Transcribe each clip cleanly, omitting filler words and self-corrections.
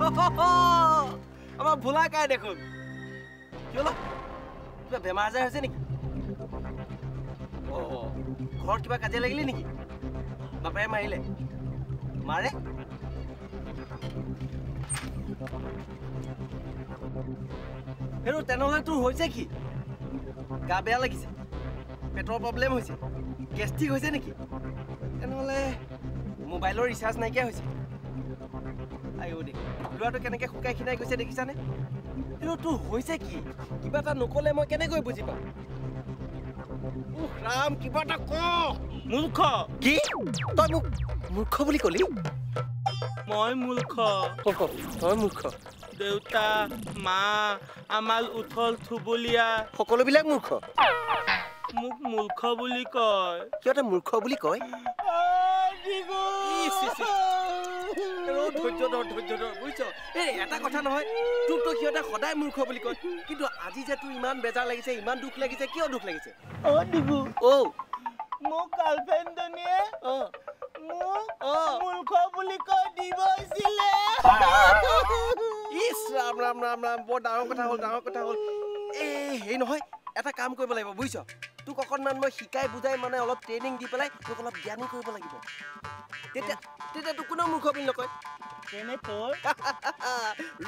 আমাৰ ভোলা কাই দেখোন। কি হ'ল, কিবা বেমাৰ আজাৰ হৈছে নেকি? অঁ, ঘৰত কিবা কাজিয়া লাগিলে নেকি? বাপেৰে মাৰিলে? মাৰে? সেইটো তেনেহ'লে তোৰ হৈছে কি? গা বেয়া লাগিছে, পেটৰ প্ৰব্লেম হৈছে, গেষ্ট্ৰিক হৈছে নেকি? তেনেহ'লে মোবাইলৰ ৰিচাৰ্জ নাইকিয়া হৈছে। আইঅ দেই, ল'ৰাটো কেনেকৈ শুকাই খিনাই গৈছে দেখিছানে? কিন্তু তোৰ হৈছে কি? কিবা এটা নক'লে মই কেনেকৈ বুজি পাম? উহ ৰাম, কিবা এটা ক। মূৰ্খ। কি? তই মোক মূৰ্খ বুলি ক'লি? মই মূৰ্খ? তই মূৰ্খ? দেউতা, মা, আমাৰ উঠল থুবলীয়া সকলোবিলাক মূৰ্খ। মোক মূৰ্খ বুলি কয়। সিহঁতে মূৰ্খ বুলি কয়? ধৈৰ্য ধৰ, ধৈৰ্য ধৰ, বুজিছ? এই এটা কথা নহয়, তোকতো সিহঁতে সদায় মূৰ্খ বুলি কয়, কিন্তু আজি যে তোৰ ইমান বেজাৰ লাগিছে, ইমান দুখ লাগিছে, কিয় দুখ লাগিছে? অ দিগু, অ মোক গাৰ্লফ্ৰেণ্ডজনীয়ে মোক মূৰ্খ বুলি কৈ দিবইছিলে। ইছ ৰাম ৰাম ৰাম ৰাম, বৰ ডাঙৰ কথা হ'ল, ডাঙৰ কথা হ'ল। এই হেৰি নহয়, এটা কাম কৰিব লাগিব বুজিছ? তোক অকণমান মই শিকাই বুজাই মানে অলপ ট্ৰেইনিং দি পেলাই তোক অলপ জ্ঞানী কৰিব লাগিব। তেতিয়া তেতিয়া তোক কোনেও মূৰ্খ বুলি নকয়।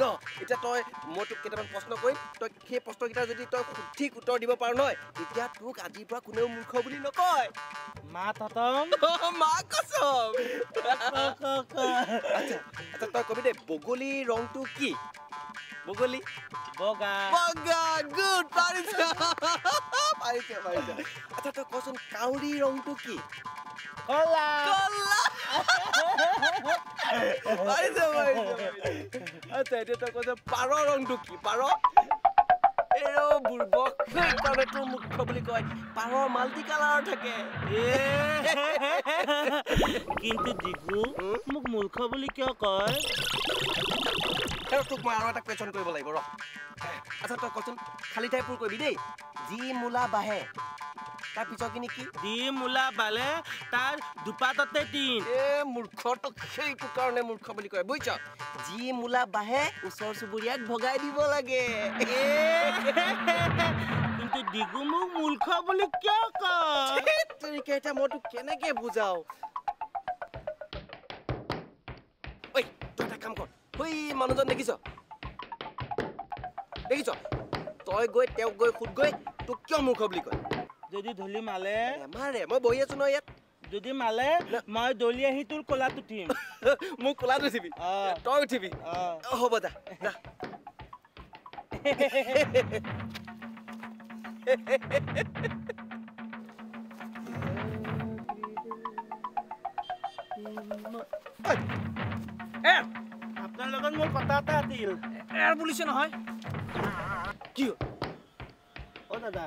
ৰ, এতিয়া তই, মই তোক কেইটামান প্ৰশ্ন কৰিম, তই সেই প্ৰশ্নকেইটা যদি তই সঠিক উত্তৰ দিব পাৰ নহয়, তেতিয়া তোক আজিৰ পৰা কোনেও মূৰ্খ বুলি নকয়। মা ততম মা কচম। আচ্ছা আচ্ছা, তই কবি দেই, বগলীৰ ৰংটো কি? বগলী বগা। বগা, গুড, পাৰিছ পাৰিছ পাৰিছ। আচ্ছা তই কচোন, কাউৰীৰ ৰংটো কি? কলা। কলা, পাৰিছ পাৰিছ। আচ্ছা এতিয়া তই কচোন, পাৰ ৰংটো কি? পাৰ? এৰ বুৰ্বক, সেইকাৰণে তোৰ মূৰ্খ বুলি কয়। পাৰৰ মাল্টি কালাৰ থাকে। কিন্তু দিগু, মোক মূৰ্খ বুলি কিয় কয়? তোক মই আৰু এটা কুৱেশ্যন কৰিব লাগিব, ৰ। আচ্ছা তই কচোন, খালী ঠাই পূৰ কৰিবি দেই। যি মূলা বাঢ়ে তাৰ পিছৰখিনি কি? যি মূলা বাঢ়ে তাৰ দুপাততে তিন। এ মূৰ্খ, তোক সেইটো কাৰণে মূৰ্খ বুলি কয় বুজিছ? যি মূলা বাঢ়ে ওচৰ চুবুৰীয়াক ভগাই দিব লাগে। কিন্তু দিগু, মোক মূৰ্খ বুলি কিয় কয়? তেনেকে এতিয়া মই তোক কেনেকে বুজাও? ঐ তই এটা কাম কৰ, ঐ মানুহজন দেখিছ? দেখিছ? তই গৈ তেওঁক গৈ সোধগৈ তোক কিয় মূৰ্খ বুলি কয়। যদি ধলি মালে? নামাৰে, মই বহি আছো নহয় ইয়াত। যদি মালে মই দলি আহি তোৰ কোলাত উঠিম। মোক কোলাত উঠিবি? তই উঠিবি? হ'ব যা যা। আপোনাৰ লগত মোৰ কথা এটা আছিল। এৰ বুলিছে নহয়। কি? অ দাদা,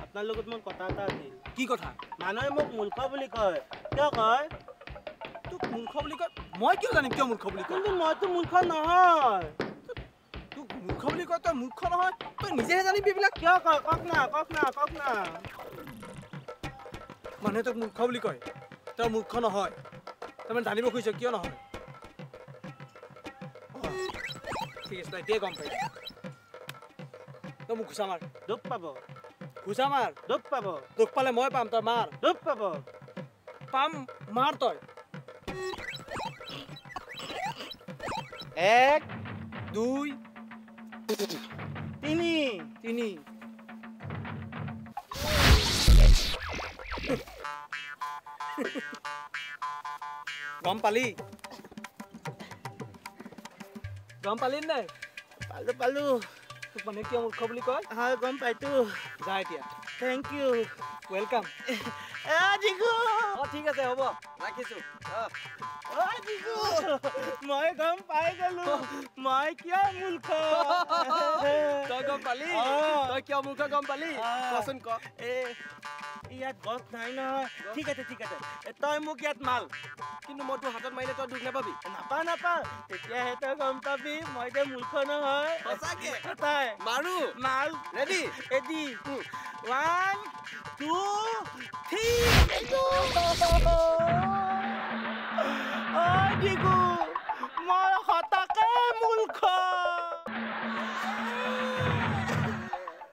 আপোনাৰ লগত মোৰ কথা এটা আছিল। কি কথা? মানুহে মোক মূৰ্খ বুলি কয়, কিয় কয়? তোক মূৰ্খ বুলি কয়? মই কিয় জানিম কিয় মূৰ্খ বুলি কয়? কিন্তু মইতো মূৰ্খ নহয়। তোক মূৰ্খ বুলি কয়, তই মূৰ্খ নহয়, তই নিজেহে জানিবি এইবিলাক। কিয় কয়? কওক না, কওক না, কওক না। মানুহে তোক মূৰ্খ বুলি কয়, তই মূৰ্খ নহয়, তই মানে জানিব খুজিছ কিয় নহয়? ঠিক আছে, তই এতিয়াই গম পাইছ। তই মোক ঘোচা মাৰ। দুখ পাব। ঘোচা মাৰ। দুখ পাব। দুখ পালে মই পাম, তই মাৰ। দুখ পাব। পাম, মাৰ তই। 1 2 3 3। গম পালি? গম পালি নাই? পালো পালো। তোক মানুহে কিয় মূৰ্খ বুলি কয়? হয়, গম পাইতো। যা এতিয়া। Thank you. Welcome. Digu. অ ঠিক আছে, হ'ব, ৰাখিছো। অ দিগু, মই গম পাই গলো মই কিয় মূৰ্খ। তই গম পালি? তই কিয় মূৰ্খ গম পালি? কচোন ক। এ ইয়াত গছ নাই নহয়। ঠিক আছে ঠিক আছে, তই মোক ইয়াত মাল। কিন্তু মই তোৰ হাতত মাৰিলে তই দুখ নাপাবি? নাপাওঁ নাপাওঁ, তেতিয়াহে তই গম পাবি মই যে মূৰ্খ নহয়। সঁচাকে? সঁচাই। মাৰো? মাল। ৰেডি? ৰেডি। 1 2 3। অ দিগু, মই সঁচাকে মূৰ্খ।